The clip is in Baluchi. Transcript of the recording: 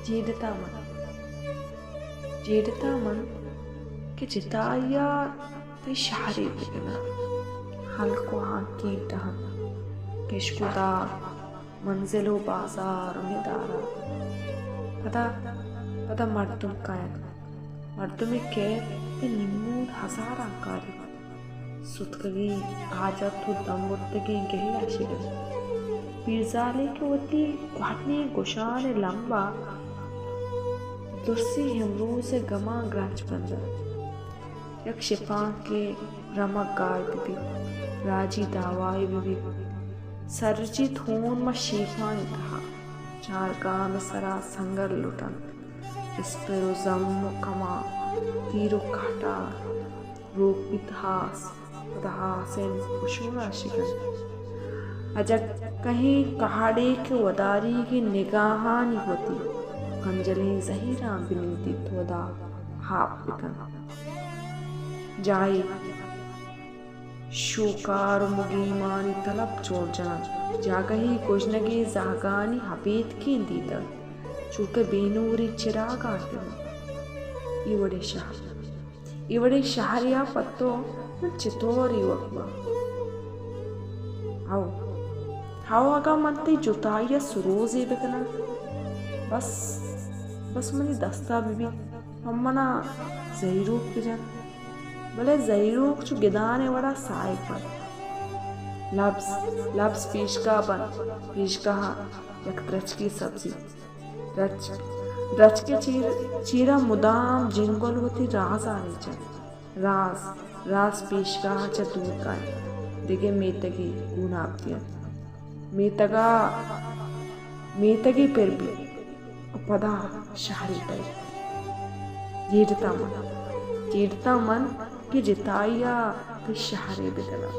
جیڑتاں من، جیڑتاں من کہ جتائیا تئی شہرے بکناں۔ ہلک و ہانکیں ٹہن، کشک و داگ، منزل و بازار و ندارہ۔ پدا، پدا مردم کاینت۔ مردمے کئیت کہ نیمون ہزاراں کاریت۔ ستکگیں حاجت و دم برتگیں گلہ شگن۔ پیرزالے کہ وتی کوہنیں گشان ء لمب ء درسیں امروز ء گماں گرنچ بندنت۔ یک شپانکے رمگ گار بہ بیت، راجی دعوائے بہ بیت، سرجیت ہون ماں شیپانی تہا، چارگام ء سرا سنگر لٹنت۔ اسپر و زم و کمان، تیر و کہٹار، روک بیت ہاس، پدا ہاسیں پشولا شکنت۔ اجکہیں کہاڑے کہ وداریگیں نگاہانی وتی کنجلیں زہیراں بنندیت، ودا ہاپ بکنت۔ جاہے شوکار و مگیمانی تلپ جوڑ جننت، جاگہے گژنگیں زہگانی ہبیتکیں دیدگ، چوکہ بے نوریں چراگاں ٹہنت۔ اے وڑیں شہر، اے وڑیں شہرے ء پہ تو من چطور ایوک باں؟ ہو، ہو، اگاں من تئی جتائی ء سروزے بکناں، بس، بس منی دست ء بہ بیت۔ پہ من ء زہیروک بجن۔ بلے زہیروک چو گدان ء وڑا ساہگ بنت۔ لبز، لبز پیشگاہ بنت۔ پیشگاہ ء یک درچکے سبزی۔ درچک، درچک ء چیر، چیرا مدام جنگل وتی راز ء ریچنت۔ راز، راز پیشگاہ ء چہ دور کاینت۔ دگہ میتگے گوناپ دینت۔ میتگ ء، میتگے پر بیت و پدا شہرے کئیت۔ جیڑتاں من، جیڑتاں من کہ جتائی ء تئی شہرے بکناں۔